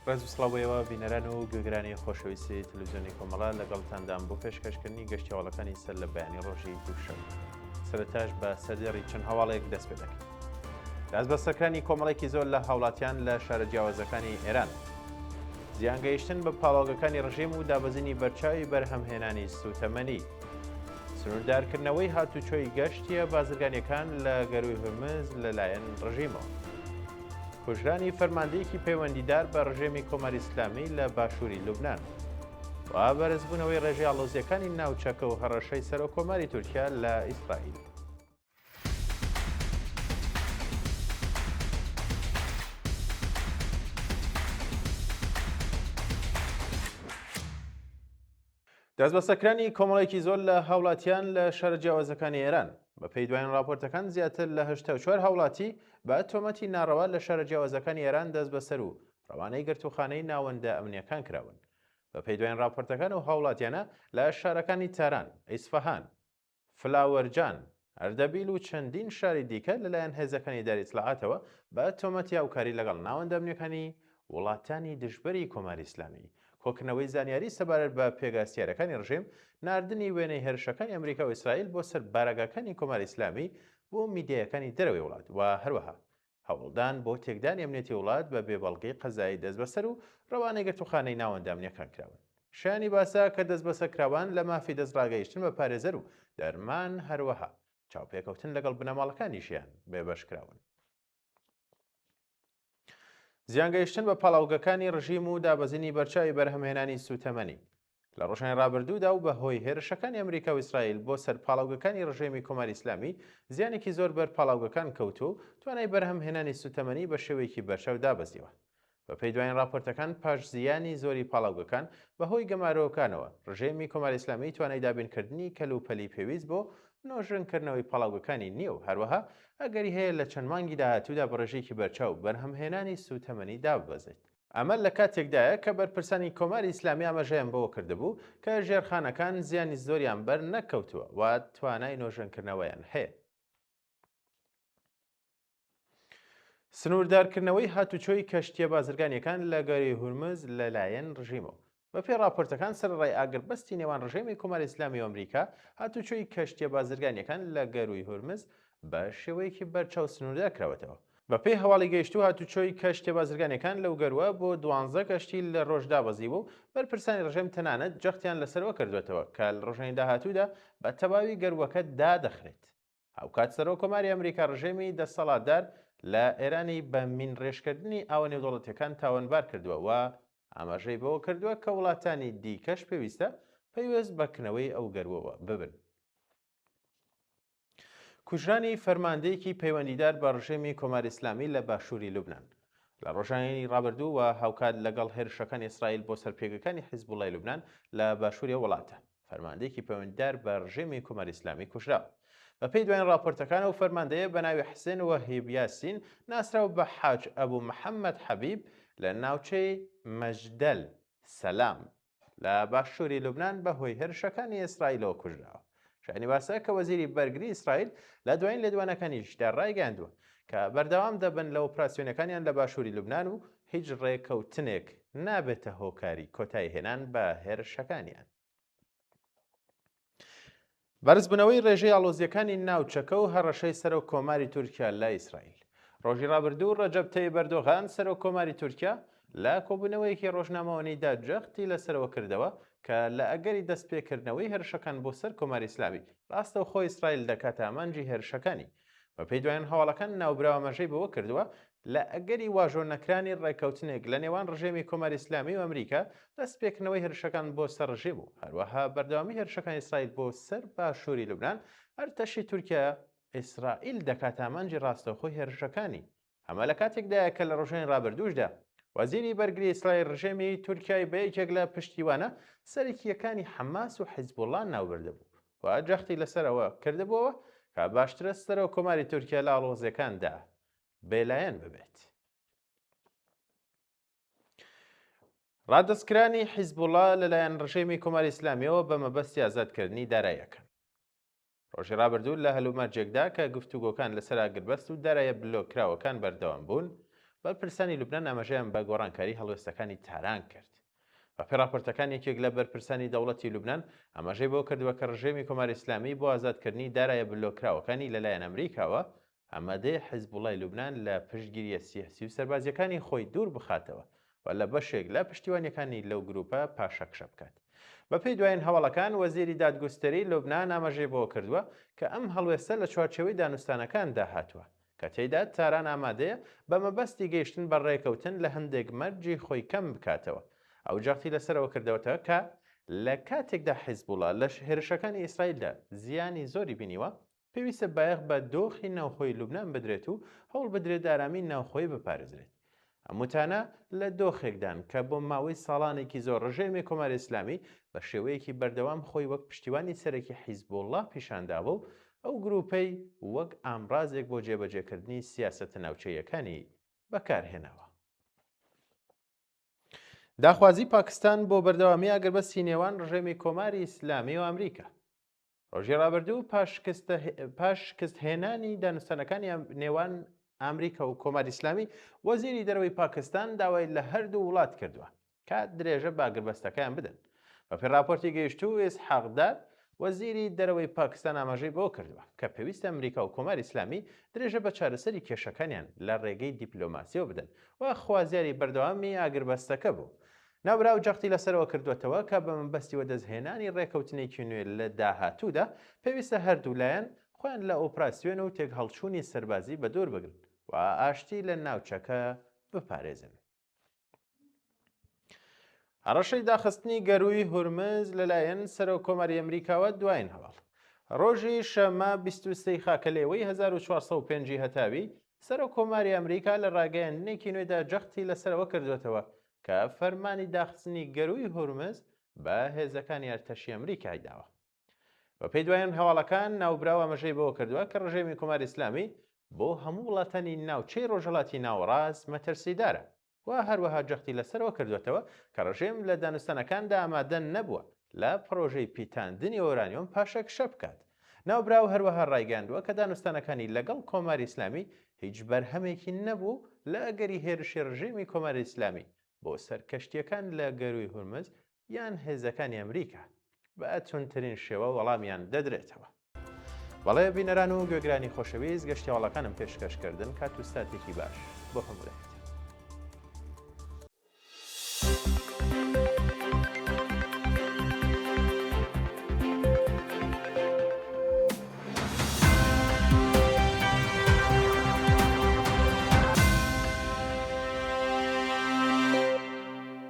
ڕێز و سڵاو بۆ ئێوە بینەران و گوێگرانی خۆشەویستی تەلەڤیزیۆنی کۆمەڵە لەگەڵتاندام بۆ پێشکەشکردنی گەشتی هەواڵەکانی سەر لە بەیانی ڕۆژی دووشەم سەرەتاش بە سەردێڕی چەند هەواڵێک دەست پێ دەکەین. دەستبەسەرکرانی کۆمەڵێکی زۆر لە هاوڵاتیان لە شارە جیاوازەکانی ئێران. زیانگەیشتن بە پاڵاوگەکانی ڕژێم و دابەزینی بەرچاوی بەرهەمهێنانی سووتەمەنی. سنووردارکردنەوەی هاتوچۆی گەشتییە بازرگانییەکان لە گەرووی هورمز لەلایەن ڕژیمەوە. کوژرانی فەرماندەیەکی پەیوەندیدار بە ڕژێمی کۆماری ئیسلامی لە باشووری لوبنان و بەرزبوونەوەی ڕێژەی ئاڵۆزییەکانی ناوچەکە و هەڕەشەی سەرۆککۆماری تورکیا لە ئیسرائیل. دەستبەسەرکرانی کۆمەڵێکی زۆر لە هاوڵاتیان لە شارە جیاوازەکانی ئێران. بەپێی دوایین ڕاپۆرتەکان زیاتر لە 84 هاوڵاتی بە تۆمەتی ناڕەوا لە شارە جیاوازەکانی ئێران دەستبەسەر و ڕەوانەی گرتووخانەی ناوەندە ئەمنییەکان کراون. بەپێی دوایین ڕاپۆرتەکان ئەو هاوڵاتیانە لە شارەکانی تاران، ئیسفەهان، فلاوەرجان، ئەردەبیل و چەندین شاری دیکە لەلایەن هێزەکانی ئیداری ئیتلاعاتەوە بە تۆمەتی هاوکاری لەگەڵ ناوەندە ئەمنییەکانی وڵاتانی دژبەری کۆماری ئیسلامی، کۆکردنەوەی زانیاری سەبارەت بە پێگە هەستیارەکانی ڕژێم، ناردنی وێنەی هێرشەکانی ئەمریکا و ئیسرائیل بۆ سەر بارەگاکانی کۆماری ئیسلامی بۆ میدیایەکانی دەرەوەی وڵات و هەروەها هەوڵدان بۆ تێکدانی ئەمنیەتی وڵات بە بێ بەڵگەی قەزایی دەستبەسەر و ڕەوانەی گرتووخانەی ناوەندە ئەمنییەکان کراون. شایانی باسە کە دەستبەسەرکراوان لە مافی دەستڕاگەیشتن بە پارێزەر و دەرمان هەروەها چاوپێکەوتن لەگەڵ بنەماڵەکانیشیان بێبەش کراون. زیانگەیشتن بە پاڵاوگەکانی ڕژیم و دابەزینی بەرچاوی بەرهەمهێنانی سووتەمەنی لە ڕۆژانی ڕابردوودا و بە هۆی هێرشەکانی ئەمریکا و ئیسرائیل بۆ سەر پاڵاوگەکانی ڕژێمی کۆماری ئیسلامی زیانێکی زۆر بەر پاڵاوگەکان کەوتووە و توانای بەرهەمهێنانی سووتەمەنی بە شێوەیەکی بەرچاو دابەزیوە. بەپێی دوایین ڕاپۆرتەکان پاش زیانی زۆری پاڵاوگەکان بە هۆی گەمارۆکانەوە، ڕژێمی کۆماری ئیسلامی توانای دابینکردنی کەلوپەلی پێویست بۆ نۆژەنکردنەوەی پاڵاوگەکانی نییە و هەروەها ئەگەری هەیە لە چەند مانگی داهاتوودا بە ڕێژەیەکی بەرچاو بەرهەمهێنانی سووتەمەنی داببەزێت. ئەمە لە کاتێکدایە کە بەرپرسانی کۆماری ئیسلامی ئاماژەیان بەوە کردبوو کە ژێرخانەکان زیانی زۆریان بەر نەکەوتووە و توانای نۆژەنکردنەوەیان هەیە. سنووردارکردنەوەی هاتوچۆی کەشتییە بازرگانییەکان لە گەرووی هورمز لەلایەن ڕژیمەوە. بەپێی ڕاپۆرتەکان سەرەڕای ئاگربەستی نێوان ڕژێمی کۆماری ئیسلامی و ئەمریکا، هاتوچۆی کەشتییە بازرگانییەکان لە گەرووی هورمز بە شێوەیەکی بەرچاو سنووردار کراوەتەوە. بەپێی هەواڵی گەیشتوو هاتوچۆی کەشتیە بازرگانیەکان لەو گەرووە بۆ دوانزە کەشتی لە ڕۆژ دابەزیوە و بەرپرسانی ڕژێم تەنانەت جەختیان لەسەر ئەوە کردووەتەوە کە لە ڕۆژانی داهاتوودا بە تەواوی گەرووەکە دادەخرێت. هاوکات سەرۆک کۆماری ئەمریکا ڕژێمی دەسەڵاتدار لە ئێرانی بە مینڕێژکردنی ئاوە نێودەوڵەتیەکان تاوانبار کردووە و ئاماژەی بەوە کردووە کە وڵاتانی دیکەش پێویستە پەیوەست بە کنەوەی ئەو گەرووەوە ببن. کوژرانی فەرماندەیەکی پەیوەندیدار بە ڕژێمی کۆماری ئیسلامی لە باشووری لوبنان لە ڕۆژانی ڕابردوو و هاوکات لەگەڵ هێرشەکانی ئیسرائیل بۆ سەر پێگەکانی حیزبوڵای لوبنان لە باشووری ئەو وڵاتە فەرماندەیەکی پەیوەندیدار بە ڕژێمی کۆماری ئیسلامی کوژرا. بەپێی دوایین ڕاپۆرتەکان ئەو فەرماندەیە بە ناوی حسێن وەهیب یاسین ناسراو بە حاج ئەبو محەممەد حەبیب لە ناوچەی مەجدەل سەلام لە باشووری لوبنان بە هۆی هێرشەکانی ئیسرائیلەوە کوژراوە. شایانی باسە کە وەزیری بەرگری ئیسرائیل لە دوایین لێدوانەکانیشدا ڕایگەیاندووە کە بەردەوام دەبن لە ئۆپراسیۆنەکانیان لە باشووری لوبنان و هیچ ڕێکەوتنێک نابێتە هۆکاری کۆتاییهێنان بە هێرشەکانیان. بەرزبوونەوەی ڕێژەی ئاڵۆزییەکانی ناوچەکە و هەڕەشەی سەرۆک کۆماری تورکیا لە ئیسرائیل. ڕۆژی ڕابردوو ڕەجەب تەیب ئەردۆغان سەرۆک کۆماری تورکیا لە کۆبوونەوەیەکی ڕۆژنامەوانیدا جەختی لەسەرەوە کردەوە کە لە ئەگەری دەستپێکردنەوەی هێرشەکان بۆ سەر کۆماری ئیسلامی ڕاستەوخۆ ئیسرائیل دەکاتە ئامانجی هێرشەکانی. بەپێی دوایین هەواڵەکان ناوبراو ئاماژەی بەوە کردووە لە ئەگەری واژۆ نەکرانی ڕێککەوتنێک لە نێوان ڕژێمی کۆماری ئیسلامی و ئەمریکا، دەستپێکردنەوەی هێرشەکان بۆ سەر ڕژێم و هەروەها بەردەوامی هێرشەکانی ئیسرائیل بۆ سەر باشووری لوبنان، ئەرتەشی تورکیا ئیسرائیل دەکاتە ئامانجی ڕاستەوخۆی هێرشەکانی. ئەمە لە کاتێکدایە کە لە ڕۆژانی ڕابردووشدا وەزیری بەرگری ئیسرائیل ڕژێمی تورکیای بە یەکێک لە پشتیوانە سەرەکییەکانی حەماس و حیزبوڵڵا ناوبردبوو و جەختی لەسەر ئەوە کردبووەوە کە باشترە سەرۆک کۆماری تورکیا لە ئاڵۆزییەکاندا بێلایەن ببێت. ڕادەستکرانی حیزبوڵا لەلایەن ڕژێمی کۆماری ئیسلامیەوە بە مەبەستی ئازادکردنی داراییەکان. ڕۆژی ڕابردوو لە هەلومەرجێکدا کە گفتوگۆکان لەسەر ئاگربەست و دارایە بلۆککراوەکان بەردەوام بوون، بەرپرسانی لوبنان ئاماژەیان بە گۆڕانکاری هەڵوێستەکانی تاران کرد. بەپێی ڕاپۆرتەکان یەکێک لە بەرپرسانی دەوڵەتی لوبنان ئاماژەی بەوە کردووە کە ڕژێمی کۆماری ئیسلامی بۆ ئازادکردنی دارایە بلۆککراوەکانی لەلایەن ئەمریکاوە ئامادەیە حیزبوڵای لوبنان لە پشتگیرییە سیاسی و سەربازییەکانی خۆی دوور بخاتەوە و لە بەشێک لە پشتیوانییەکانی لەو گرووپە پاشەکشە بکات. بەپێی دوایین هەواڵەکان، وەزیری دادگوستەری لوبنان ئاماژەی بەوە کردووە کە ئەم هەڵوێستە لە چوارچێوەی دانوستانەکاندا هاتووە کە تێیدا تاران ئامادەیە بە مەبەستی گەیشتن بە ڕێکەوتن لە هەندێک مەرجی خۆی کەم بکاتەوە. ئەو جەختی لەسەر ئەوە کردەوەتە کە لە کاتێکدا حیزبوڵا لە هێرشەکانی ئیسرائیلدا زیانی زۆری بینیوە، پێویستە بایەخ بە دۆخی ناوخۆی لوبنان بدرێت و هەوڵ بدرێت ئارامی ناوخۆیی بپارێزرێت. ئەم وتانە لە دۆخێکدان کە بۆ ماوەی ساڵانێکی زۆر ڕژێمی کۆماری ئیسلامی بە شێوەیەکی بەردەوام خۆی وەک پشتیوانی سەرەکی حیزبوڵڵا پیشانداوە و ئەو گرووپەی وەک ئامڕازێک بۆ جێبەجێکردنی سیاسەتە ناوچەییەکانی بەکارهێناوە. داخوازی پاکستان بۆ بەردەوامی ئاگربەستی نێوان ڕژێمی کۆماری ئیسلامی و ئەمریکا. ڕۆژی ڕابردوو پاش شکستهێنانی دانوستانەکانی نێوان ئەمریکا و کۆماری ئیسلامی وەزیری دەرەوەی پاکستان داوای لە هەردوو وڵات کردووە کە درێژە بە ئاگربەستەکەیان بدەن. بەپێی ڕاپۆرتی گەیشتوو ئیسحاق دار وەزیری دەرەوەی پاکستان ئاماژەی بەوە کردووە کە پێویستە ئەمریکا و کۆماری ئیسلامی درێژە بە چارەسەری کێشەکانیان لە ڕێگەی دیپلۆماسیەوە بدەن و خوازیاری بەردەوامی ئاگربەستەکە بوو. ناوبراو جەختی لەسەرەوە کردووەتەوە کە بە مەبەستی وەدەستهێنانی ڕێکەوتنێکی نوێ لە داهاتوودا، پێویستە هەردوو لایەن خۆیان لە ئۆپراسیۆن و تێکهەڵچوونی سەربازی بەدوور بگرن و ئاشتی لە ناوچەکە بپارێزن. هەڕەشەی داخستنی گەرووی هورمز لەلایەن سەرۆک کۆماری ئەمریکاوە دوایین هەواڵ. ڕۆژی شەممە 23 خاکەلێوەی 1405 هەتاوی، سەرۆک کۆماری ئەمریکا لە ڕاگەیاندنێکی نوێدا جەختی لەسەر ئەوە کردووەتەوە کە فەرمانی داخستنی گەرووی هورمز بە هێزەکانی ئەرتەشی ئەمریکای داوە. بەپێی دوایین هەواڵەکان، ناوبراو ئاماژەی بەوە کردووە کە ڕژێمی کۆماری ئیسلامی بۆ هەموو وڵاتانی ناوچەی ڕۆژهەڵاتی ناوەڕاست مەترسیدارە و هەروەها جەختی لەسەرەوە کردووەتەوە کە ڕژێم لە دانوستانەکاندا ئامادە نەبووە لە پڕۆژەی پیتاندنی ئۆرانیۆم پاشەکشە بکات. ناوبراو هەروەها ڕایگەیاندووە کە دانوستانەکانی لەگەڵ کۆماری ئیسلامی هیچ بەرهەمێکی نەبوو و لە ئەگەری هێرشی ڕژێمی کۆماری ئیسلامی بۆ سەر کەشتییەکان لە گەرووی هورمز یان هێزەکانی ئەمریکا بە توندترین شێوە وەڵامیان دەدرێتەوە. بەڵێ بینەران و گوێگرانی خۆشەویست گەشتیاوەڵەکانم پێشکەش کردن کات و ساتێکی باش بۆ هەموو لایەک.